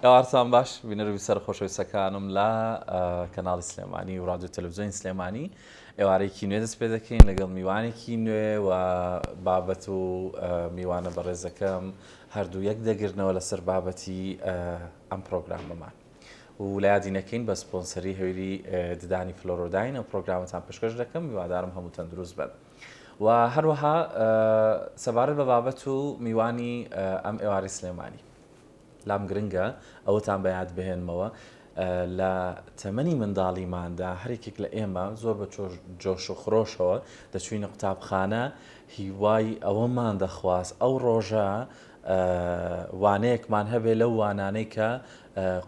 ئێوارتان باش بینەر و بیسەرە خۆشەویستەکانم لە کەناڵی سلێمانی و ڕادیۆ تەلەڤزیۆنی سلێمانی ئێوارەیەکی نوێ دەست پێ دەکەین لەگەڵ میوانێکی نوێ و بابەت و میوانە بەڕێزەکەم هەردوو یەک دەگرنەوە لەسەر بابەتی ئەم پرۆگرامەمان و لە یادی نەکەین بە سپۆنسەری هەویری ددانی فلۆرۆداین ئەو پرۆگرامەتان پێشکەش دەکەم هیوادارم هەموو تەندروست بن. و هەروەها سەبارەت بە بابەت و میوانی ئەم ئێوارەی سلێمانی لام گرنگە ئەوەتان بە یاد بهێنمەوە لە تەمەنی منداڵیماندا هەرێکێک لە ئێمە زۆر بە جۆش و خرۆشەوە دەچوینە قوتابخانە هیوای ئەوەمان دەخواست ئەو ڕۆژە وانەیەکمان هەبێ لەو وانانەی کە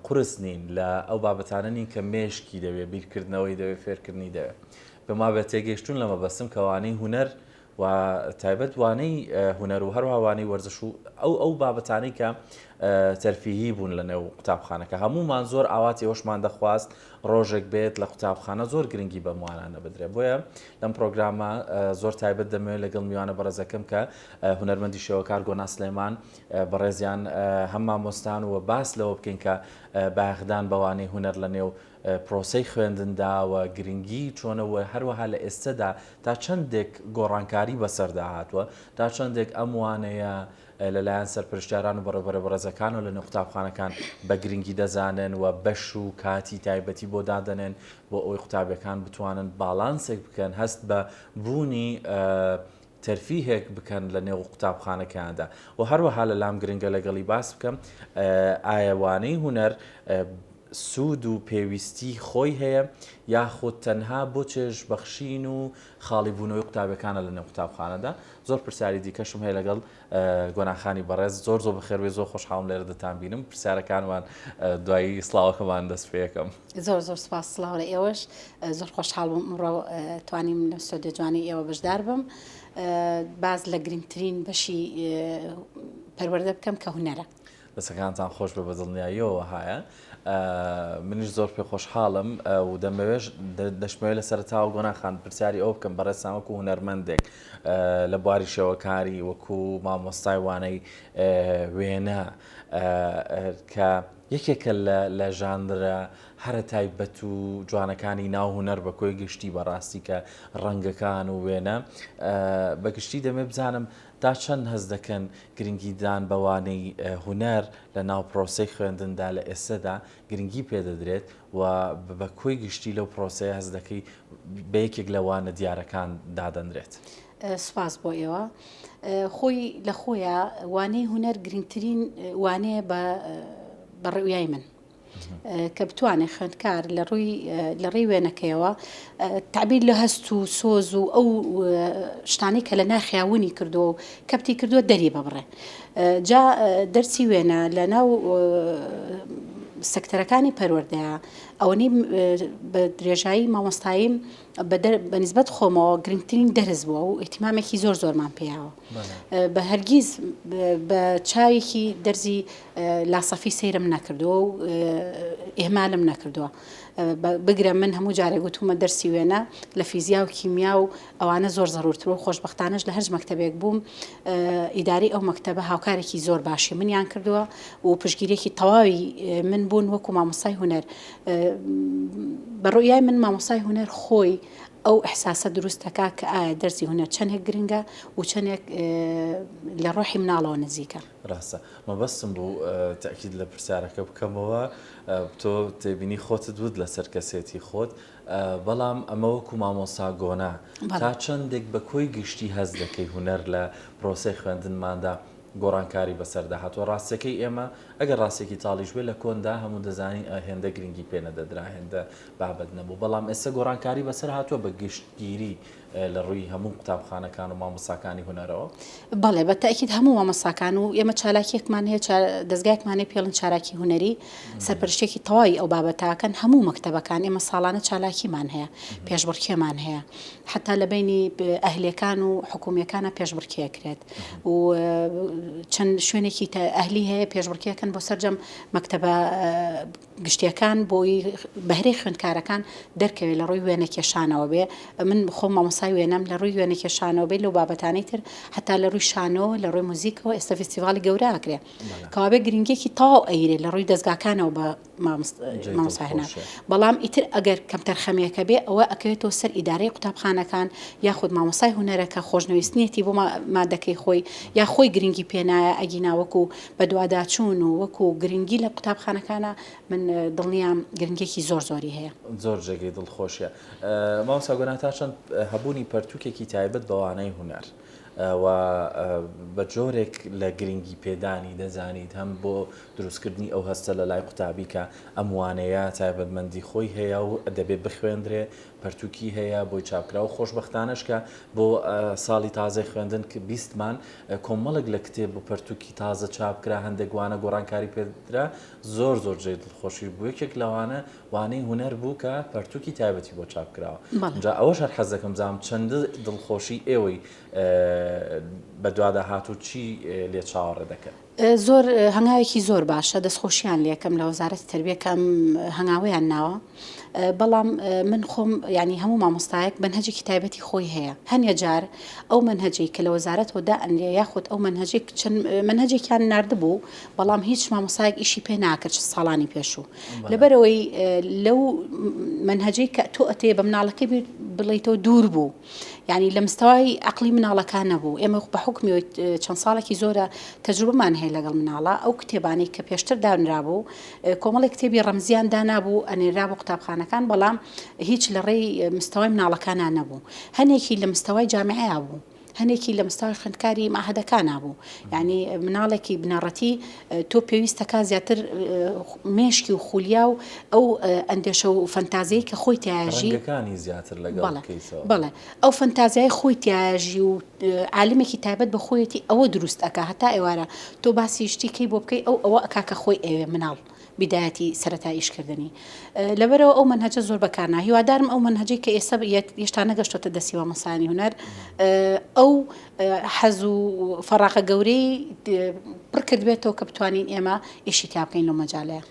قورس نین لە ئەو بابەتانە نین کە مێشکی دەوێ بیرکردنەوەی دەوێ فێرکردنی دەوێ پێم وابێت تێگەیشتوون لە مەبەستم کە وانەی هونەر و تایبەت وانەی هونەر و هەروەها وانەی وەرزش و ئەو ئەو بابەتانەی کە تەرفیهی بوون لە نێو قوتابخانەکە هەمومان زۆر ئاواتی ئەوشمان دەخواست ڕۆژێک بێت لە قوتابخانە زۆر گرنگی بەم وانانە بدرێت بۆیە لەم پرۆگرامە زۆر تایبەت دەمەوێت لەگەڵ میوانە بەڕێزەکەم کە هونەرمەندی شێوەکار گۆنا سلێمان بەڕێزیان هەم مامۆستان و باس لەوە بکەین کە بایەخدان بەوانەی هونەر لە نێو پرۆسەی خوێندندا و گرنگی چۆنە و هەروەها لە ئێستەدا تا چەندێک گۆڕانکاری بەسەردا هاتووە، تا چەندێک ئەم وانەیە لەلایەن سەرپەرشتیاران و بەڕێوبەرە بەڕێزەکانەوە لەنێو قوتابخانەکان بە گرنگی دەزانن و بەش و کاتی تایبەتی بۆ دادەنێن بۆ ئەوەی قوتابیەکان بتوانن باڵانسێک بکەن هەست بە بوونی تەرفیهێک بکەن لە نێو قوتابخانەکەیاندا و هەروەها لە لام گرنگە لەگەڵی باس بکەم ئایا وانەی هونەر سوود و پێویستی خۆی هەیە یاخود تەنها بۆ چێژبەخشین و خاڵی بوونەوەی قوتابیەکانە لە نێو قوتابخانەدا زۆر پرسیاری دیکەشم هەیە لەگەڵ گۆناخانی بەڕێز زۆر زۆر بەخێربێی زۆر خۆشحاڵم لێرە دەتان بینم پرسیارەکانمان دوایی سڵاوەکەمان دەست پێەکەم. زۆر زۆر سپاس سڵاو لە ئێوەش زۆر خۆشحاڵ بووم ئەمڕۆ توانیم لەم ستۆدیۆ جوانەی ئێوە بەشدار بم باس لە گرنگترین بەشی پەروەردە بکەم کە هونەرە. دەستەکانتان خۆش بێ بە دڵنیاییەوە وەهایە منیش زۆر پێ خۆشحاڵم و دەمەوێش دەشمەوێت لە سەرەتاوە گۆنا خان پرسیاری ئەوە بکەم بەڕێزتان وەکو هونەرمەندێک لە بواری شێوەکاری وەکو مامۆستای وانەی وێنە کە یەکێکە لە ژانرە هەرە تایبەت و جوانەکانی ناو هونەر بە کۆی گشتی بەڕاستی کە ڕەنگەکان و وێنە بەگشتی دەمێ بزانم تا چەند هەست دەکەن گرنگیدان بە وانەی هونەر لە ناو پرۆسەی خوێندندا لە ئێستەدا گرنگی پێ دەدرێت و بە کۆی گشتی لەو پرۆسەیە هەست دەکەی بە یەکێک لە وانە دیارەکان دادەنرێت؟ سوپاس بۆ ئێوە. خۆی لە خۆیا وانەی هونەر گرنگترین وانەیە بە ڕویای من. کە بتوانێت خوێندکار لە ڕووی لە ڕێی وێنەکەیەوە تعبیر لە هەست و سۆز و ئەو شتانەی کە لە ناخیا ونی کردووە و کەپتی کردووە دەری ببڕێ جا دەرسی وێنە لە ناو سەکتەرەکانی پەروەردەیە ئەوەنەی بە درێژایی مامۆستاییم بە نیسبەت خۆمەوە گرنگترین دەرس بووە و ئیهتیمامێکی زۆر زۆرمان پێیاوە بە هەرگیز بە چاوێکی دەرزی لاسەفی سەیرم نەکردووە و ئیهمالم نەکردووە بگرە من هەموو جارێک گوتومە دەرسی وێنە لە فیزیا و کیمیا و ئەوانە زۆر زەرورتر و خۆشبەختانەش لە هەرج مەکتەبێک بووم ئیداری ئەو مەکتەبە هاوکارێکی زۆر باشی منیان کردووە و پشگیرێکی تەواوی من بوون وەکو مامۆستای هونەر بە ڕوئیای من مامۆستای هونەر خۆی ئەو ئیحساسە دروست دەکا کە ئایا دەرسی هونەر چەندێک گرنگە و چەندێک لە ڕۆحی مناڵەوە نزیکە. ڕاستە. مەبەستم بوو تەئکید لە پرسیارەکە بکەمەوە، تۆ تێبینی خۆتت وت لەسەر کەسێتی خۆت، بەڵام ئەمە وەکو مامۆستا گۆنا تا چەندێک بە کۆی گشتی هەست دەکەی هونەر لە پرۆسەی خوێندنماندا گۆڕانکاری بەسەردا هاتووە؟ ڕاستیەکەی ئێمە ئەگەر ڕاستیەکی تاڵیش بێت لە کۆندا هەموو دەزانین هێندە گرنگی پێ نەدەدرا هێندە بابەت نەبوو بەڵام ئێستا گۆڕانکاری بەسەر هاتووە بە گشتگیری لە ڕووی هەموو قوتابخانەکان و مامۆستاکانی هونەرەوە؟ بەڵێ بە تەئکید هەموو مامۆستاکان و ئێمە چالاکیەکمان هەیە دەزگایەکمان هەیە پێڵن چالاکی هونەری سەرپەرشتێکی تەواوی ئەو بابەتاکەن هەموو مەکتەبەکان ئێمە ساڵانە چالاکیمان هەیە پێشبڕکێمان هەیە حتا لە بینی ئەهلیەکان و حکومیەکانە پێشبڕکێ ئەکرێت و چەند شوێنێکی ئەهلی هەیە پێشبڕکێکن بۆ سەرجەم مەکتەبە گشتیەکان بۆی بەهرەی خوێندکارەکان دەرکەوێت لە ڕووی وێنەکێشانەوە بێ من خۆم مامۆستای. مامۆستای وێنەم لە ڕووی وێنەکێشانەوە بێت لەو بابەتانەی تر هەتا لە ڕووی شانۆوە لە ڕووی موزیکەوە ئێستا فیستیڤاڵی گەورە ئەکرێ کەوابێ گرنگیەکی تەواو ئەیرێ لە ڕووی دەزگاکانەوە بە مامۆستا هێنا بەڵام ئیتر ئەگەر کەمتەرخەمیەکە بێ ئەوە ئەکەوێتەوە سەر ئیدارەی قوتابخانەکان یاخود مامۆستای هونەرەکە خۆشنەویستنیەتی بۆ مادەکەی خۆی یا خۆی گرنگی پێنایە ئەگینا وەکو بەدواداچوون و وەکو گرنگی لە قوتابخانەکانە من دڵنیام گرنگیەکی زۆر زۆری هەیە. زۆر جێگەی دڵخۆشیە مامۆستا گۆران تا چەند هەبوونی پەرتوکێکی تایبەت بە وانەی هونەر و بە جۆرێک لە گرنگی پێدانی دەزانیت هەم بۆ دروستکردنی ئەو هەستە لە لای قوتابی کە ئەم وانەیە تایبەتمەندی خۆی هەیە و دەبێت بخوێندرێ پەرتوکی هەیە بۆی چاپکرا و خۆشبەختانەش کە بۆ ساڵی تازەی خوێندن بیستمان کۆمەڵێک لە کتێب و پەرتوکی تازە چاپکرا هەندێک وانە گۆڕانکاری پێدرا زۆر زۆر جێی دڵخۆشی بوو یەکێک لەوانە وانەی هونەر بوو کە پەرتوکی تایبەتی بۆ چاپ کراوە جا ئەوەش هەر حەز دەکەم بزانم چەندە دڵخۆشی ئێوەی بەدوادا هات و چی لێ چاوەڕێ دەکەن؟ زۆر هەنگاوێکی زۆر باشە دەستخۆشیان لێکەم لە وەزارەتی تەربیە کە ئەم هەنگاوەیان ناوە بەڵام من خۆم یعنی هەموو مامۆستایەک مەنهەجێکی تایبەتی خۆی هەیە هەنێ جار ئەو مەنهەجەی کە لە وەزارەتەوە دائەنرێ یاخود ئەو مەنهەجێک چەند مەنهەجێکیان ناردبوو بەڵام هیچ مامۆستایەک ئیشی پێ ناکرد ساڵانی پێشوو لەبەرئەوەی لەو مەنهەجەی کە تۆ ئەتەوێ بە مناڵەکەی بڵێیتەوە دوور بوو یعنی لە مستەوای عەقڵی مناڵەکان نەبوو ئێمە بە حوکمی چەند ساڵێکی زۆرە تەجروبەمان هەیە لەگەڵ مناڵە ئەو کتێبانەی کە پێشتر دانرابوو کۆمەڵێک کتێبی ڕەمزیان دانابوو ئەنێرا بۆ قوتابخانەکان بەڵام هیچ لە ڕێی مستەوای مناڵەکانا نەبوو هەنێکی لە مستەوای جامیعەیا بوو هەنێکی لە مستەوای خوێندکاری مەعهەدەکانا بوو یعنی مناڵێکی بنەڕەتی تۆ پێویستەکە زیاتر مێشکی و خولیا و ئەو ئەندێشە و فەنتازیەی کە خۆی تیاژی ڕەنگەکانی زیاتر لەگەڵ بکەیتەوە بەڵێ ئەو فەنتازیای خۆی تیاژی و عالمێکی تایبەت بە خۆیەتی ئەوە دروست ئەکا هەتا ئێوارە تۆ باسی شتی کەی بۆ بکەی ئەو ئەوە ئەکا کە خۆی ئەوێ مناڵ بیدایەتی سەرەتای ئیش کردنی لەبەرەوە ئەو مەنهەجە زۆر بەکارنا هیوادارم ئەو مەنهەجەی کە ئێستا هێشتا نەگەشتۆتە دەستی مامۆستایانی هونەر ئەو حەز و فەراغە گەورەی پڕ کردبێتەوە کە بتوانین ئێمە ئیشی تیا بکەین لەو مەجالەیە.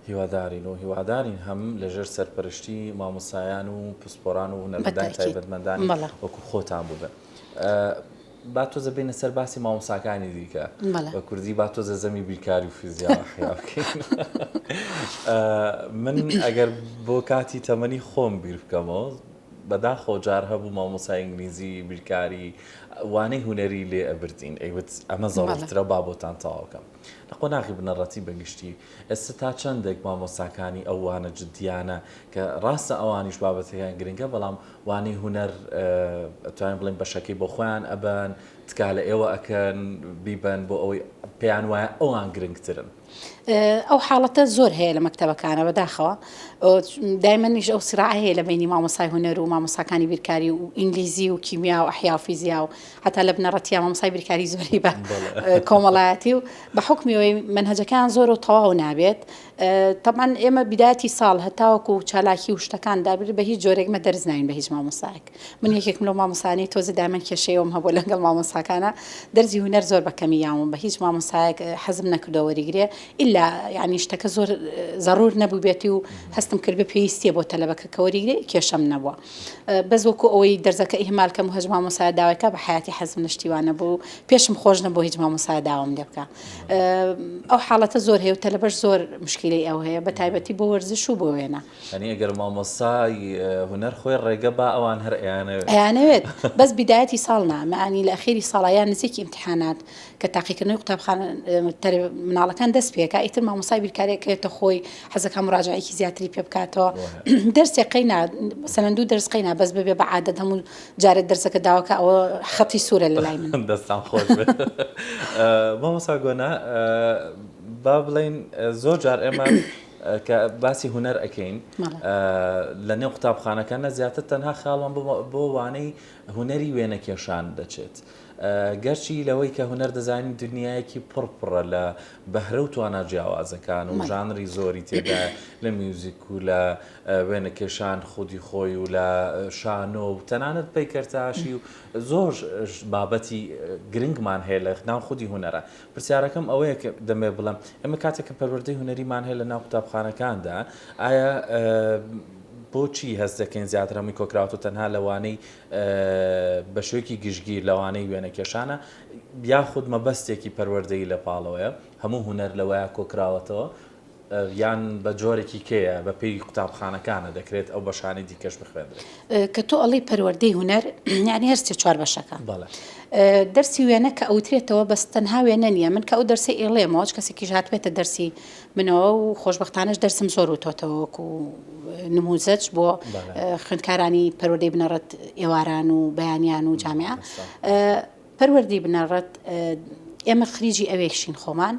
هیوادارین و هیوادارین هەم لەژێر سەرپەرشتی مامۆستایان و پسپۆران و هونەرمەندانی تایبەتمەندانی وەکو خۆتان بووبن. با تۆزە بێینە سەر باسی مامۆستاکانی دیکە بە کوردی با تۆزە زەمی بیرکاری و فیزیا بکەین. من ئەگەر بۆ کاتی تەمەنی خۆم بیر بکەمەوە بەداخەوە جار هەبوو مامۆستای ئینگلیزی بیرکاری وانەی هونەری لێ ئەبردین ئەیوت ئەمە زەڕورترە با بۆتان تەواو کەم. لە قۆناغی بنەڕەتی بە گشتی ئێستا تا چەندێک مامۆستاکانی ئەو وانە جدیانە کە ڕاستە ئەوانیش بابەتەکان گرنگە بەڵام وانەی هونەر ئەتوانین بڵێین بەشەکەی بۆ خۆیان ئەبەن تکا لە ئێوە ئەکەن بیبەن بۆ ئەوەی پێیان وایە ئەوان گرنگترن. ئەو حاڵەتە زۆر هەیە لە مەکتەبەکانە بەداخەوە دایمەنیش ئەو سراعە هەیە لە بەینی مامۆستای هونەر و مامۆستاکانی بیرکاری و ئینگلیزی و کیمیا و ئەحیا و فیزیا و هەتا لە بنەڕەتیا مامۆستای بیرکاری زۆری بە کۆمەڵایەتی و بە حوکمی ئەوەی مەنهەجەکان زۆر و تەواو نابێت تەبعەن ئێمە بیدایەتی ساڵ هەتاوەکو چالاکی و شتەکان دابرێت بە هیچ جۆرێک مە دەرس ناوین بە هیچ مامۆستایەک من یەکێکم لەو مامۆستایانەی تۆزێ دایمەن کێشەیەوەم هەبووە لەگەڵ مامۆستاکانە دەرزی هونەر زۆر بە کەمی یاوم بە هیچ مامۆستایەک حەزم نەکردووە وەریگرێ ئیلا یعنی شتەکە زۆر زەڕور نەبووبێتی و هەستم کردبێ پێویستیە بۆ تەلەبەکە کە وەریگرێ کێشەم نەبووە بەس وەکو ئەوەی دەرزەکە ئیهمال کەم و هەچ مامۆستایە داوای کا بە حەیاتی حەزم لە شتی وا نەبوو پێشم خۆش نەبوو هیچ مامۆستایە داوام لێ بکا ئەو حاڵەتە زۆر هەیە و تەلەبەش زۆر مشکیلەی ئەو هەیە بە تایبەتی بۆ وەرزش و بۆ وێنە. یانی ئەگەر مامۆستای هونەر خۆی ڕێگە با ئەوان هەر ئەیانەوێت. ئەیانەوێت بەس بیدایەتی ساڵ نا یانی لە ئەخیری ساڵا یان نزیکی ئیمتیحانات کە تاقیکردنەوەی قوتابخانە مناڵەکان دەست پێکا ئیتر مامۆستای بیرکاری ئەکەوێتە خۆی حەزەکا مراجعەیەکی زیاتری پێ بکاتەوە دەرسێک قەینا مەسەلەن دوو دەرس قەینا بەس ببێ بە عادەت هەموو جارێ دەرسەکە داوەکە ئەوە خەتی سوورە لە لای من. دەستان خۆش بێت مامۆستا گۆنا با بڵێین زۆر جار ئێمە کە باسی هونەر ئەکەین لە نێو قوتابخانەکانە زیاتر تەنها خاڵمان بۆ وانەی هونەری وێنەکێشان دەچێت گەرچی لەوەی کە هونەر دەزانین دنیایەکی پڕ پڕە لە بەهرە و توانا جیاوازەکان و ژانری زۆری تێدایە لە میوزیک و لە وێنەکێشان خودی خۆی و لە شانۆ و تەنانەت پەیکەرتاشی و زۆر بابەتی گرنگمان هەیە لە ناو خودی هونەرە. پرسیارەکەم ئەوەیە کە دەمەوێت بڵێم ئێمە کاتێک کە پەروەردەی هونەریمان هەیە لە ناو قوتابخانەکاندا ئایا بۆچی هەست دەکەین زیاتر هەمووی کۆکراوەتەوە تەنها لە وانەی بە شێوەیەکی گشتگیر لە وانەی وێنەکێشانە یاخود مەبەستێکی پەروەردەیی لە پاڵەوەیە هەموو هونەر لەوەیا کۆکراوەتەوە یان بە جۆرێکی کەیە بە پێی قوتابخانەکانە دەکرێت ئەو بەشانەی دیکەش بخوێندرێت؟ کە تۆ ئەڵێی پەروەردەی هونەر یانی هەر سێ چوار بەشەکە. بەڵێ. دەرسی وێنە کە ئەوترێتەوە بەس تەنها وێنە نییە من کە ئەو دەرسەی ئێڵێمەوە هیچ کەسێکیش هاتبێتە دەرسی منەوە و خۆشبەختانەش دەرسم زۆر وتۆتەوە وەکو نموزەج بۆ خوێندکارانی پەروەردەی بنەڕەت ئێواران و بەیانیان و جامیعە پەروەردەی بنەڕەت ئێمە خریجی ئەوێشین خۆمان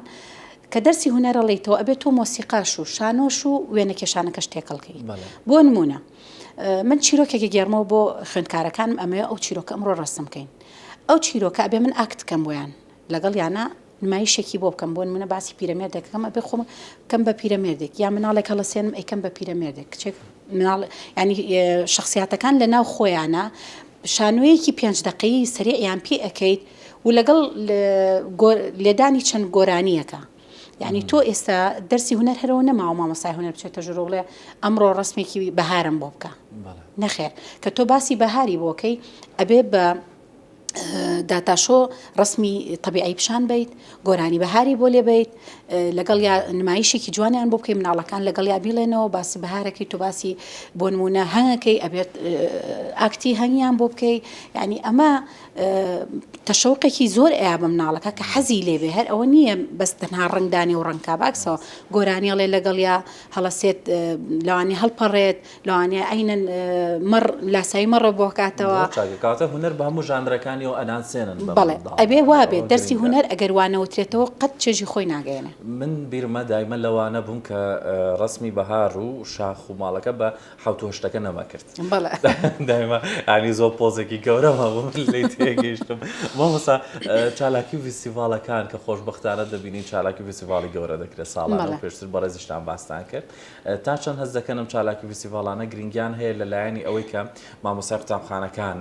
کە دەرسی هونەر ئەڵێیتەوە ئەبێت تۆ مۆسیقاش و شانۆش و وێنەکێشانەکەش تێکەڵ کەی بۆ نمونە من چیرۆکێکی گێڕمەوە بۆ خوێندکارەکانم ئەمەوێ ئەو چیرۆکە ئەمڕۆ ڕەسم بکەین ئەو چیرۆکە ئەبێ من ئاکت کەم بۆیان لەگەڵ یانە نمایشێکی بۆ بکەم بۆ نمونە باسی پیرەمێردێک کەم ئەبێ خۆم کەم بە پیرەمێردێک یا مناڵێک هەڵەسێنم ئەیکەم بە پیرەمێردێک کچێک مناڵ ینی شخصیاتەکان لە ناو خۆیانە شانۆیەکی پێنج دەقەیی سەریعیان پێ ئەکەیت و لەگەڵ لێدانی چەند گۆرانیەکە یعنی تۆ ئێستا دەرسی هونەر هەرەوە نەماوە مامۆستای هونەر بچێتە ژوورەوە بڵێ ئەمڕۆ ڕسمێکی بەهارم بۆ بکە نەخێر کە تۆ باسی بەهاری بۆکەی ئەبێ بە داتاشۆ ڕەسمی تەبیعی پیشان بیت گۆرانی بەهاری بۆ لێ بیت لەگەڵ یا نمایشێکی جوانیان بۆ بکەی مناڵەکان لەگەڵ یا بیڵێنەوە باسی بەهارەکەی تۆ باسی بۆ نمونە هەنگەکەی ئەبێت ئاکتی هەنگیان بۆ بکەی یعنی ئەمە تەشەوقێکی زۆر ئەیا بە مناڵەکە کە حەزی لێبێ هەر ئەوە نییە بەس تەنها ڕەنگدانی و ڕەنکا باکسەوە گۆرانیڵێ لەگەڵیا هەڵەسێت لەوانی هەڵپەڕێت لەوانەیە عەینەن مەڕ لاسایی مەڕە بۆ کاتەوە. زۆر چاکە کەواتە هونەر بە هەموو ژانرەکانیەوە ئەناسێنن بە بەڵێ منداڵ. ئەبێ وابێت ئەوە دەرسی گرنگە. هونەر ئەگەر وا نەوترێتەوە قەت چێژی خۆی ناگەیەنێ. من بیرمە دایمە لەوانە بووم کە ڕەسمی بەهار و شاخ و ماڵەکە بە حەوت و هەشتەکە نەمەکرد. بەڵێ. دایمە یانی زۆر پۆزێکی گەورەم هەبوو من لێی تێگەیشتم. مامۆستا چالاکی و ڤیستیڤاڵەکان کە خۆشبەختانە دەبینین چالاکی و ڤیستیڤاڵی گەورە دەکرێت ساڵانە و پێشتر بەڕێزیشتان باستان کرد. تا چەند هەست دەکەن ئەم چالاکی و فیستیڤاڵانە گرنگیان هەیە لە لایەنی ئەوەی کە مامۆستای قوتابخانەکان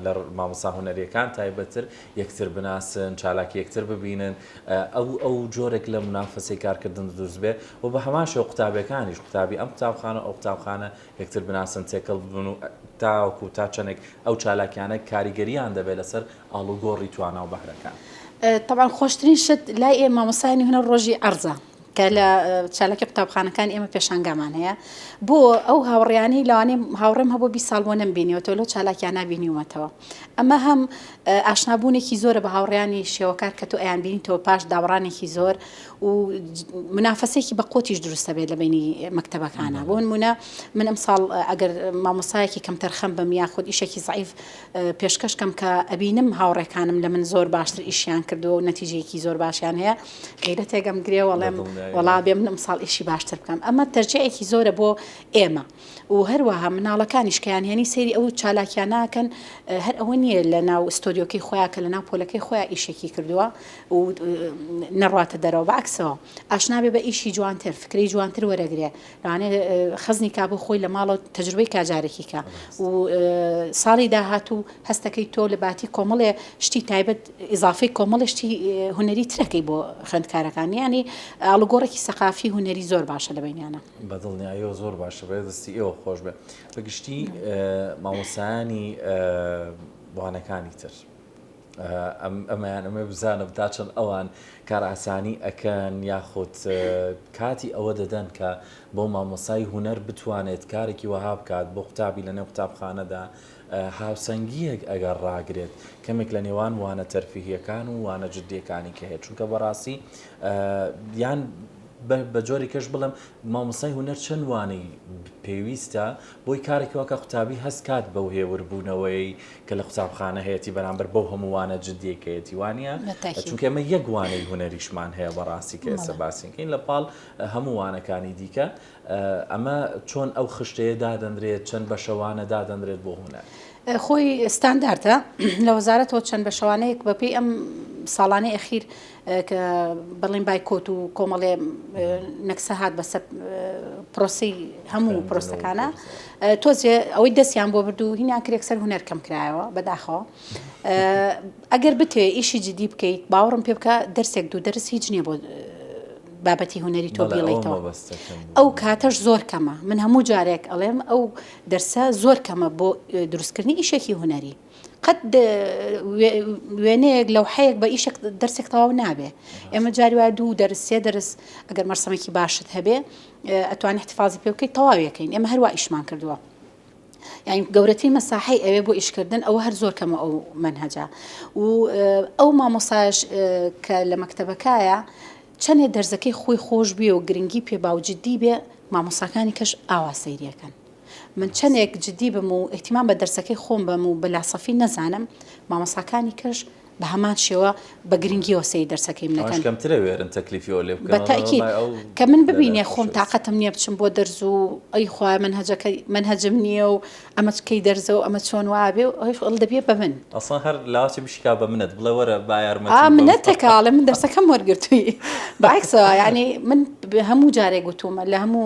لە مامۆستا هونەریەکان تایبەتتر یەکتر بناسن، چالاکی یەکتر ببینن، ئەو ئەو جۆرێک لە مونافەسەی کارکردن دروست بێ و بە هەمان شێوە قوتابیەکانیش قوتابی ئەم قوتابخانە و ئەو قوتابخانە یەکتر بناسن تێکەڵ ببن و تاوەکو تا چەندێک ئەو چالاکیانە کاریگەریان دەبێت لەسەر ئاڵوگۆڕی توانا و بەهرەکان. تەبعەن خۆشترین شت لای ئێمە مامۆستایانی هونەر ڕۆژی عەرزە. کە لە چالاکی قوتابخانەکانی ئێمە پێشانگامان هەیە بۆ ئەو هاوڕیانی لەوانەیە هاوڕێم هەبوو 20 ساڵ بۆ نەمبینیوەتەوە لەو چالاکیانە بینیومەتەوە ئەمە هەم ئاشنابوونێکی زۆرە بە هاوڕیانی شێوەکار کە تۆ ئەیان بینیتەوە پاش دابڕانێکی زۆر و منافەسێکی بە قوتیش دروستە بێت لە بینی مەکتەبەکانە بۆ نمونە من ئەم ساڵ ئەگەر مامۆسایەکی کەمتەرخەم بم یاخود ئیشێکی زعیف پێشکەش کەم کە ئەبینم هاوڕێکانم لە من زۆر باشتر ئیشیان کردووە و نەتیجەیەکی زۆر باشیان هەیە غیرەتێک ئەمگرێ وەڵێم وەڵا بێ من ئەمساڵ ئیشی باشتر بکەم ئەمە تەرجیعێکی زۆرە بۆ ئێمە و هەروەها مناڵەکانیش کە یان هێنی سەیری ئەو چالاکیان ناکەن هەر ئەوە نییە لە ناو ستۆدیۆکەی خۆیان کە لە ناو پۆلەکەی خۆیان ئیشێکی کردووە و نەڕاتە دەرەوە بەعکسەوە ئاشنابێ بە ئیشی جوانتر فکرەی جوانتر وەرەگرێ لەوانەیە خەزنی کا بۆ خۆی لە ماڵەوە تەجروبەی کا جارێکی کا و ساڵی داهاتوو هەستەکەی تۆ لە باتی کۆمەڵێ شتی تایبەت ئیزافەی کۆمەڵێ شتی هونەری ترەکەی بۆ خوێندکارەکان یانی ئاڵوگۆڕێکی سەقافی هونەری زۆر باشە لە بەینیانە. بە دڵنیاییەوە زۆر باشە بێ دەستی ئێوە خۆش بێ بە گشتی مامۆستایانی وانەکانی تر ئەمەیان ئەمە بزانم تا چەند ئەوان کارئاسانی ئەکەن یاخود کاتی ئەوە دەدەن کە بۆ مامۆسای هونەر بتوانێت کارێکی وەها بکات بۆ قوتابی لە نێو قوتابخانەدا هاوسەنگیەک ئەگەر ڕاگرێت کەمێک لە نێوان وانە تەرفیهیەکان و وانە جدیەکانی کە هەیە چونکە بەڕاستی یان بە جۆری کەش بڵێم مامۆستای هونەر چەند وانەی پێویستە بۆی کارێکی وا کە قوتابی هەست کات بەو هێوربوونەوەی کە لە قوتابخانە هەیەتی بەرامبەر بەو هەموو وانە جدیەی کە هەیەتی وانە چونکە ئێمە یەک وانەی هونەریشمان هەیە بەڕاستی کە ئێستا باسینکەین لە پاڵ هەموو وانەکانی دیکە ئەمە چۆن ئەو خشتەیە دادەنرێت چەند بەشەوانە دادەنرێت بۆ هونەر؟ خۆی ستانداردە لە وەزارەتەوە چەند بەشەوانەیەک بەپێی ئەم ساڵانەی ئەخیر کە بڵێن بایکۆت و کۆمەڵێ نەکسە هات بەسەر پرۆسی هەموو پرۆسەکانە تۆزێ ئەوەی دەستیان بۆ برد و هینیان کرێک سەر هونەر کەم کرایەوە بەداخەوە ئەگەر بتێ ئیشی جدی بکەیت باوەڕم پێ بکە دەرسێک دوو دەرس هیچ نییە بۆ. بابەتی هونەری تۆ بیڵێیتەوە. ئەو کاتەش زۆر کەمە. من هەموو جارێک ئەڵێم ئەو دەرسە زۆر کەمە بۆ دروستکردنی ئیشێکی هونەری. قەت وێنەیەک لەوحەیەک بە ئیشێک دەرسێک تەواو نابێ. ئێمە جاری وایە دوو دەرس سێ دەرس ئەگەر مەرسەمێکی باشت هەبێ ئەتوانی احتفاظی پێ بکەیت تەواویەکەین. ئێمە هەروا ئیشمان کردووە. یانی گەورەترین مەساحەی ئەوێ بۆ ئیشکردن ئەوە هەر زۆر کەمە ئەو مەنهەجە و ئەو مامۆسایش کە لە مەکتەبەکایە چەندێ دەرزەکەی خۆی خۆش بێ و گرنگی پێ با و جدی بێ مامۆساکانی کەش ئاوا سەیریەکەن من چەندێک جدی بم و ئیهتیمام بە دەرسەکەی خۆم بەم و بە لاسەفی نەزانم مامۆساکانی کەش بە هەمان شێوە بە گرنگیەوە سەیری دەرسەکەی من ئەکەن. ئەوانیش کەمتر ئەوێرن تەکلیفی ئەوە لێ بکەن بە تەئکید کە من ببینێ خۆم تاقەتم نیە بچم بۆ دەرس و ئەی خوایە مەنهەجەکە مەنهەجم نیە و ئەمە کەی دەرزە و ئەمە چۆن وابێ و ئەویش ئەڵ دەبێ بە من. ئەسڵەن هەر لاوەچێ بشکا بە منەت بڵێ وەرە با یارمەتیم ئا منەتەکە ئەڵێ من دەرسەکەم وەرگرتووی بە عەکسەوە یانی من هەموو جارێک گوتوومە لە هەموو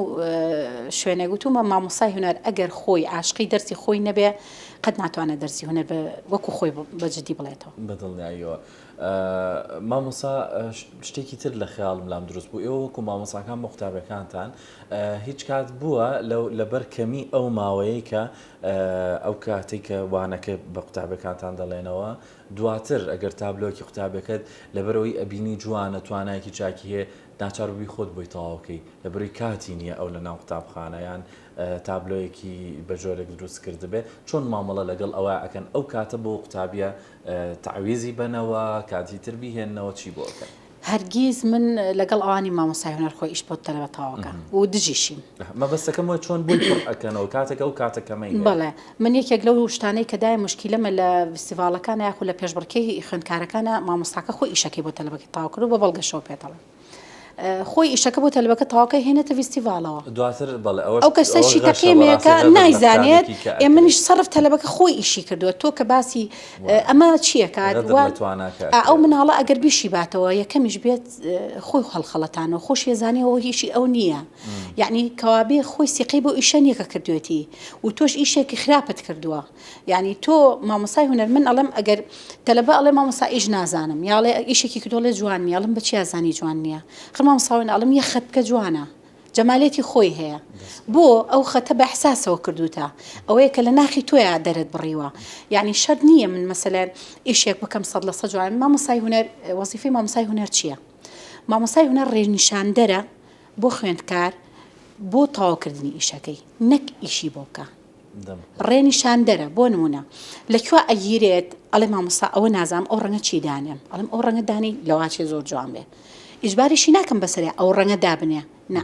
شوێنێک گوتوومە مامۆستای هونەر ئەگەر خۆی عاشقی دەرسی خۆی نەبێ قەت ناتوانێت دەرسی هونەر بە وەکو خۆی بە جدی بڵێتەوە. بە دڵنیاییەوە. مامۆستا شتێکی تر لە خەیاڵم لام دروست بوو ئێوە وەکو مامۆساکان بۆ قوتابیەکانتان هیچ کات بووە لەبەر کەمی ئەو ماوەیەی کە ئەو کاتێک کە وانەکە بە قوتابیەکانتان دەڵێنەوە دواتر ئەگەر تابلۆکی قوتابیەکەت لەبەرەوەی ئەبینی جوانە توانایەکی چاکی هەیە ناچار بووی خۆت بۆی تەواوکەی لەبەرەوەی کاتی نییە ئەو لە ناو قوتابخانە یان تابلۆیەکی بە جۆرێک دروست کردبێ چۆن مامەڵە لەگەڵ ئەوە ئەکەن ئەو کاتە بۆ قوتابیە تەعویزی بەنەوە کاتی تر بیهێننەوە چی بۆ ئەکەن؟ هەرگیز من لەگەڵ ئەوانی مامۆستای هونەر خۆی ئیش بۆ تەلەبە تەواوەکە و دژیشیم. مەبەستەکەم وە چۆن بۆی پڕ ئەکەنەوە کاتێک ئەو کاتە کەمەی هەیە؟ بەڵێ من یەکێک لەو شتانەی کە دایم موشکیلەمە لە ڤیستیڤاڵەکانا یاخود لە پێشبڕکێی خوێندکارەکانا مامۆستاکە خۆی ئیشەکەی بۆ تەلەبەکەی تەواو کردووە بە بەڵگەشەوە پێت ئەڵێم. خۆی ئیشەکە بۆ تەلبەکە تەواوکە هێنێتە ڤیستیڤاڵەوە دواتر بەڵێ ئەوەش ئەو کەسەشی ئەوەش غەشە تەقیمێکە بەڕاستی غەدر لە نایزانێت قوتابێکی کە ئێ ئەکرێت منیش سەرف تەلەبەکە خۆی ئیشی کردووە تۆ کە باسی وایە ئەمە چیەکات غەدر وا لە تواناکە ئا ئەو ئەکرێت مناڵە ئەگەر بیشی باتەوە یەکەمیش بێت خۆی هەڵخەڵەتانەوە خۆشی ئەزانێ ئەوە ئیشی ئەو نییە یەعنی کەوابێ خۆی سیقەی بەو ئیشە نییە کە کردوێتی و تۆش ئیشێکی خراپت کردووە یانی تۆ مامۆستای هونەر من ئەڵێم ئەگەر تەلەبە ئەڵێ مامۆستا ئیش نازانم یا ئەڵێ ئیشێکی کردووە ئەڵێ جوان نییە ئەڵێم بە چیا زانی جوان نییە خر مامۆستا وێنە ئەڵێم یەک خەت بکە جوانە جەمالێتی خۆی هەیە بۆ ئەو خەتە بە ئیحساسەوە کردوتە ئەوەیە کە لە ناخی تۆیا دەرت بڕیوە یعنی شەرت نییە من مەسەلەن ئیشێک بکەم 100% جوان مامۆستای هونەر وەزیفەی مامۆستای هونەر چییە مامۆستای هونەر ڕێنیشاندەرە بۆ خوێندکار بۆ تەواوکردنی ئیشەکەی نەک ئیشی بۆ بکە ڕێنیشاندەرە بۆ نمونە لە کوێ ئەگیرێت ئەڵێ مامۆستا ئەوە نازانم ئەو ڕەنگە چی دانێم ئەڵێم ئەو ڕەنگە دانی لەواچێ زۆر جوان بێ ئیجباریشی ناکەم بەسەرێ ئەو ڕەنگە دابنێ نا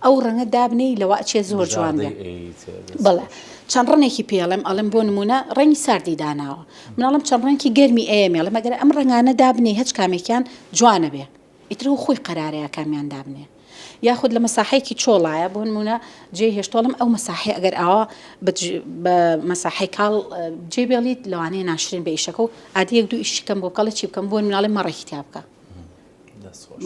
ئەو ڕەنگە دابنێی لەوە ئەچێ زۆر جوان بێ بەڵێ چەند ڕەنێکی پێڵێم ئەڵێم بۆ نمونە ڕەنگی ساردی داناوە مناڵم چەند ڕەنگی گەرمی ئەیەمێ ئەڵێم ئەگەر ئەم ڕەنگانە دابنێی هەچ کامێکیان جوانە بێ ئیتر ئەو خۆی قەرارەیە کامیان دابنێ یاخود لە مەساحەیەکی چۆڵایە بۆ نمونە جێی هێشتۆڵم ئەو مەساحەیە ئەگەر ئاوا بە مەساحەی کاڵ جێ بێڵیت لەوانەیە ناشرین بە ئیشەکە و ئادی یەک دوو ئیشی کەم بۆ بکەڵێ چی بکەم بۆ مناڵێ مەڕێکی تیا بکە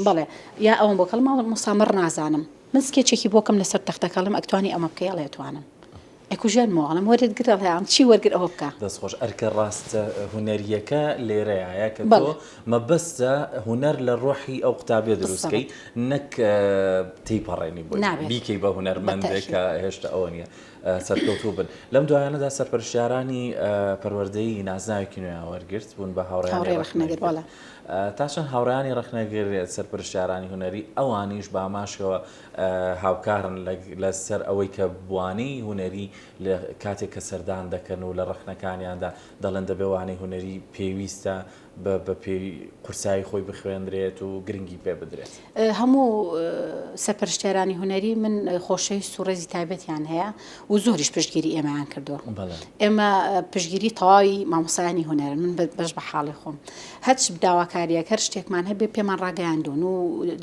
بەڵێ یا ئەوم بۆ کەڵ ماڵ مۆسا مەڕ نازانم من سکێچێکی بۆکەم لەسەر تەختەکەڵم ئەکتوانی ئەمە بکەی ئەڵێ توانم ئەکوژێنمەوە ئەڵێم وەرت گر ئەڵێ ئام چی وەرگر ئەوە بکە. دەست خۆش ئەرکە ڕاستە هونەریەکە لێرەیایە کە تۆ مەبەستە هونەر لە ڕۆحی ئەو قوتابیە دروست کەی نەک تێیپەڕێنی بۆی بیکەی بە هونەرمەندێک کە هێشتا ئەوە نییە سەرکەوتوو بن لەم دوایانەدا سەرپەرشتیارانی پەروەردەیی نازناوێکی نوێیان وەرگرت بوون بە هاوڕێیانی ڕەخنەگر تا چەند هاوڕێیانی ڕەخنەگر سەرپەرشتیارانی هونەری ئەوانیش بە هەمان شێوە هاوکارن لەسەر ئەوەی کە وانەی هونەری لە کاتێک کە سەردان دەکەن و لە ڕەخنەکانیاندا دەڵێن دەبێ وانەی هونەری پێویستە بە پێی قورسایی خۆی بخوێندرێت و گرنگی پێ بدرێت. هەموو سەرپەرشتیارانی هونەری من خۆشەویست و ڕێزی تایبەتیان هەیە و زۆریش پشتگیری ئێمەیان کردووە. ئێمە پشتگیری تەواوی مامۆستایانی هونەرن من بەش بە حاڵی خۆم. هەرچ داواکارییەک، هەر شتێکمان هەبێ پێمان ڕاگەیاندوون و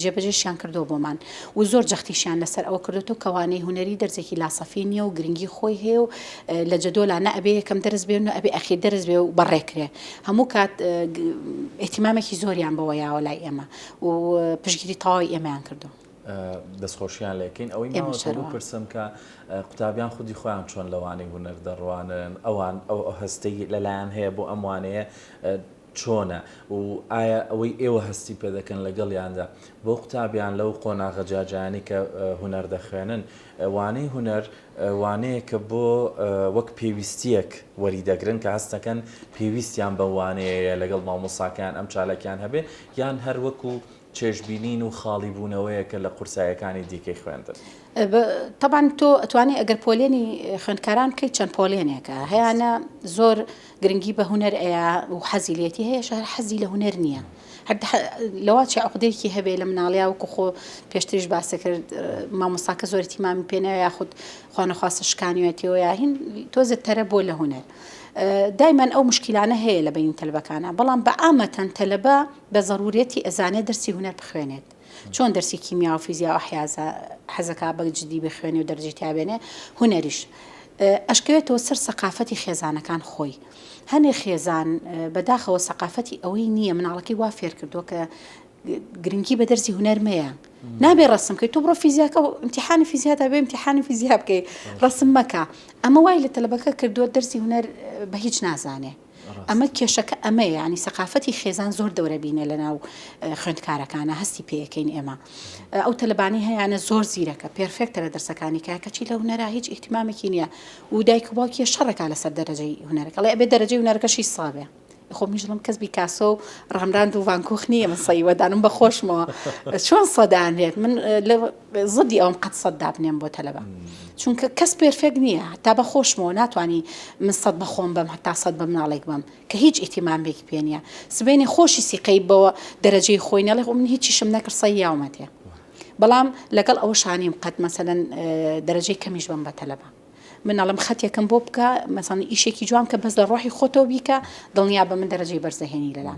جێبەجێشیان کردووە بۆمان و زۆر جەختیشیان لەسەر ئەوە کردۆتەوە کە وانەی هونەری دەرسێکی لاسەفی نییە و گرنگی خۆی هەیە و لە جەدۆلا نە ئەبێ یەکەم دەرس بێ و نە ئەبێ ئەخیر دەرس بێ و بەڕێ کرێ. هەموو کات ئیهتیمامێکی زۆریان بەوە یاوە لای ئێمە و پشتگیری تەواوی ئێمەیان کردووە. دەستخۆشیان لێکەین ئەوەی ماوەتەوە بپرسم کە قوتابیان خودی خۆیان چۆن لە وانەی هونەر دەڕوانن ئەوان ئەو هەستەی لەلایەن هەیە بۆ ئەم وانەیە. چۆنە و ئایا ئەوەی ئێوە هەستی پێ دەکەن لەگەڵیاندا بۆ قوتابیان لەو قۆناغە جیاجیانەی کە هونەر دەخوێنن وانەی هونەر وانەیەکە بۆ وەک پێویستییەک وەری دەگرن کە هەست دەکەن پێویستیان بەو وانەیەیە لەگەڵ مامۆستاکەیان ئەم چالاکیان هەبێ یان هەر وەکو چێژبینین و خاڵیبوونەوەیەکە لە قورساییەکانی دیکەی خوێندن؟ تەبعەن تۆ ئەتوانی ئەگەر پۆلێنی خوێندکاران بکەیت چەند پۆلێنێکە هەیانە زۆر گرنگی بە هونەر ئەیا و حەزی لێتی هەیە هەر حەزی لە هونەر نییە لەوە چی عقدەیەکی هەبێ لە مناڵیا وەکو خۆ پێشتریش باسە کرد مامۆستاکە زۆر ئیهتیمامی پێ ناوێ یاخود خوانەخواستە شکانیەتیەوە یا هین تۆزە تەرە بۆ لە هونەر دایمەن ئەو مشکلانە هەیە لە بەین تەلبەکانە بەڵام بە عامەتەن تەلەبە بە زەرورەتی ئەزانێ دەرسی هونەر بخوێنێت چۆن دەرسی کیمیا و فیزیا و ئەحیا حەزەکا بە جدی بخوێنێ و دەرجەی تیا بێنێ هونەریش ئەشکەوێتەوە سەر سەقافەتی خێزانەکان خۆی هەنێ خێزان بەداخەوە سەقافەتی ئەوەی نییە مناڵەکەی وا فێر کردووە کە گرنگی بە دەرسی هونەر مەیە نابێ ڕسم بکەیت تۆ بڕۆ فیزیاکە و امتحانی فیزیا تا بێ امتحانی فیزیا بکەی ڕسم مەکە ئەمە وای لە تەلەبەکە کردووە دەرسی هونەر بە هیچ نازانێ ئەمە کێشەکە ئەمەیە یانی سەقافەتی خێزان زۆر دەورە بینێ لە ناو خوێندکارەکانە هەستی پێیەکەین ئێمە ئەو تەلەبانی هەیانە زۆر زیرەکە perfect ە لە دەرسەکانی کە کەچی لە هونەرا هیچ ئیهتیمامێکی نییە و دایک و باوکی شەڕەکە لەسەر دەرەجەی هونەرەکە ئەڵێ ئەبێ دەرەجەی هونەرەکەشی سابێ خۆ منیش دەڵێم کەس بیکاسۆ و ڕامراند و ڤانکوخ نییە من سەیوە دانم بە خۆشمەوە چۆن سەدانرێت من لە زدی ئەوم قەت سەد دابنێم بۆ تەلەبە چونکە کەس perfect نییە هەتا بە خۆشمەوە ناتوانانی من سەد بە خۆم بەم هەتا سەد بە مناڵێک بەم کە هیچ ئیهتیمامێکی پێ نییە سبێنێ خۆشی سیقەی بەوە دەرەجەی خۆی نەڵێ خۆ من هیچیشم نەکرد سەی یاومەتێ بەڵام لەگەڵ ئەوە شانیم قەت مەسەلەن دەرەجەی کەمیش بەم بە تەلەبە من ئەڵێم خەتێکم بۆ بکە مەسەڵەن ئیشێکی جوان کە بەس لە ڕۆحی خۆتەوە بیکە دڵنیا بە من دەرەجەی بەرز دەهێنی لەلام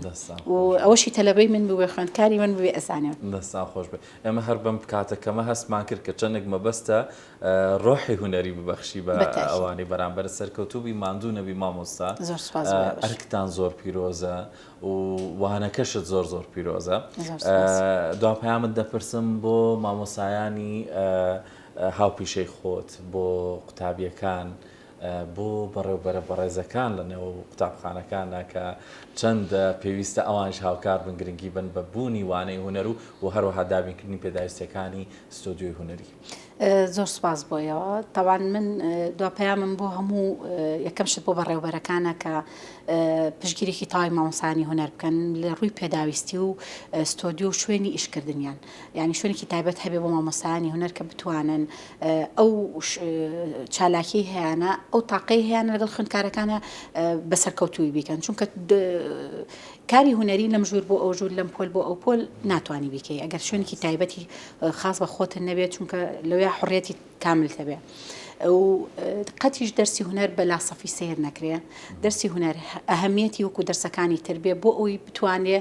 و ئەوەشی تەلەبەی من بووێ خوێندکاری من بوێ ئەزانێ. دەستان خۆش بێ ئێمە هەر بەم کاتە کەمە هەستمان کرد کە چەندێک مەبەستە ڕۆحی هونەری ببەخشی بە ئەوانەی بەرامبەرت سەرکەوتوو بی ماندوو نەبی مامۆستا ئەرکتان زۆر پیرۆزە و وانەکەشت زۆر زۆر پیرۆزە دوا پەیامت دەپرسم بۆ مامۆسایانی هاوپیشەی خۆت، بۆ قوتابییەکان، بۆ بەڕێوبەرە بەڕێزەکان لە نێو قوتابخانەکاندا کە چەند پێویستە ئەوانیش هاوکار بن گرنگی بن بە بوونی وانەی هونەر و و هەروەها دابینکردنی پێداویستیەکانی ستۆدیۆی هونەری. زۆر سوپاس بۆ ئێوە. تەبعەن من دوا پەیامم بۆ هەموو یەکەم شت بۆ بەڕێوبەرەکانە کە پشتگیریی تەواوی مامۆستایانی هونەر بکەن لە ڕووی پێداویستی و ستۆدیۆ و شوێنی ئیشکردنیان. یانی شوێنێکی تایبەت هەبێ بۆ مامۆستایانی هونەر کە بتوانن ئەو چالاکیەی هەیانە ئەو تاقەی هەیانە لەگەڵ خوێندکارەکانە بە سەرکەوتووی بیکەن چونکە کاری هونەری لەم ژوور بۆ ئەو ژوور لەم پۆل بۆ ئەو پۆل ناتوانانی بیکەی ئەگەر شوێنێکی تایبەتی خاص بە خۆتە نەبێت چونکە لەوێ حڕێتی کامل هەبێ و قەتیش دەرسی هونەر بە لاسەفی سەیر نەکرێ دەرسی هونەر ئەهمیەتی وەکو دەرسەکانی تر بێ بۆ ئەوی بتوانێ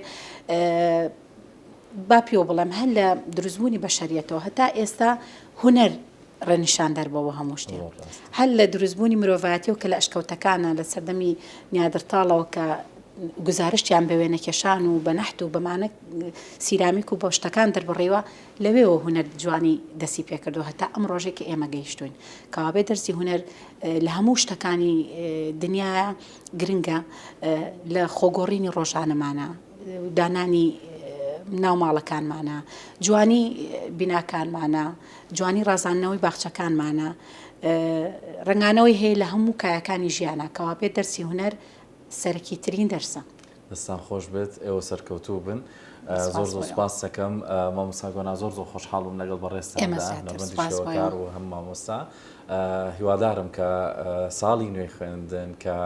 با پێوە بڵێم هەر لە دروستبوونی بەشەریەتەوە هەتا ئێستا هونەر ڕێنیشاندەر بووە بۆ هەموو شتێ هەر لە دروستبوونی مرۆڤایەتیەوە کە لە ئەشکەوتەکانە لە سەردەمی نیادرتاڵەوە کە گوزارشتیان بە وێنەکێشان و بە نەحت و بەمانە سیرامیک و بە شتەکان دەربڕیوە لەوێوە هونەر جوانی دەستی پێکردو هەتا ئەم ڕۆژێک کە ئێمە گەیشتوین کەوابێ دەرسی هونەر لە هەموو شتەکانی دنیاە گرنگە لە خۆگۆڕینی ڕۆژانەمانە دانانی ناو ماڵەکانمانە، جوانی بیناکانمانە، جوانی ڕازاندنەوەی باخچەکانمانە، ڕەنگانەوەی هەیە لە هەموو کایەکانی ژیانە، کەوابێت دەرسی هونەر سەرەکی ترین دەرسە. دەستان خۆش بێت ئێوە سەرکەوتوو بن. زۆر زۆر سوپاس دەکەم مامۆستا گۆنا زۆر زۆر خۆشحاڵ بووم لەگەڵ بەڕێزتاندا هونەرمەندی شێوەکار و هەم مامۆستا هیوادارم کە ساڵی نوێی خوێندن کە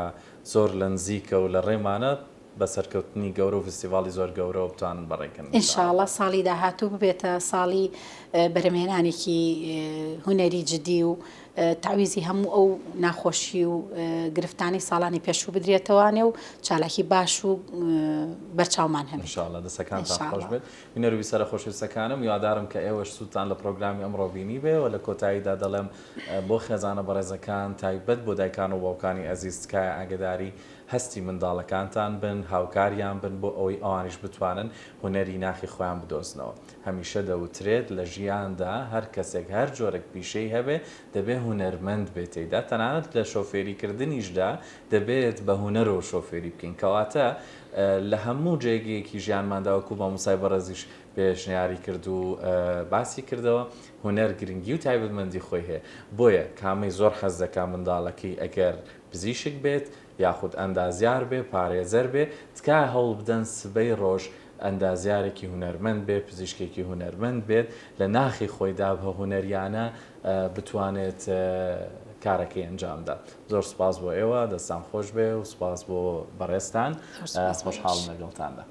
زۆر لەنزیکە و لە ڕێمانە بە سەرکەوتنی گەورە و فیستیڤاڵی زۆر گەورەوە بتوانن بەڕێکەن ان شاء اللە ساڵی داهاتوو ببێتە ساڵی بەرهەمهێنانێکی هونەری جدی و تەعویزی هەموو ئەو ناخۆشی و گرفتانەی ساڵانی پێشوو بدرێتەوانێ و چالاکی باش و بەرچاومان هەبێت. ان شاء اللە دەستەکانتان خۆش بێت بینەر و بیسەرە خۆشەویستەکانم هیوادارم کە ئێوەش سوودتان لە پرۆگرامی ئەمڕۆ بینیبێ و لە کۆتاییدا دەڵێم بۆ خێزانە بەڕێزەکان تایبەت بۆ دایکان و باوکانی ئەزیز تکایە ئاگەداری هەستی منداڵەکانتان بن، هاوکاریان بن بۆ ئەوەی ئەوانیش بتوانن هونەری ناخی خۆیان بدۆزنەوە. هەمیشە دەوترێت لە ژیاندا هەر کەسێک هەر جۆرێک پیشەی هەبێ دەبێ هونەرمەند بێت تێیدا، تەنانەت لە شۆفێری کردنیشدا دەبێت بە هونەرەوە شۆفێری بکەین، کەواتە لە هەموو جێگەیەکی ژیانماندا وەکو مامۆستای بەڕێزیش پێشنیاری کرد و باسی کردەوە هونەر گرنگی و تایبەتمەندی خۆی هەیە، بۆیە کامەی زۆر حەز دەکا منداڵەکەی ئەگەر پزیشک بێت یاخود ئەندازیار بێ پارێزەر بێ تکایە هەوڵ بدەن سبەی ڕۆژ ئەندازیارێکی هونەرمەند بێ پزیشکێکی هونەرمەند بێت لە ناخی خۆیدا بە هونەریانە بتوانێت کارەکەی ئەنجام بدات زۆر سوپاس بۆ ئێوە دەستان خۆش بێ و سوپاس بۆ بەڕێزتان خۆشحاڵم لەگەڵتاندا.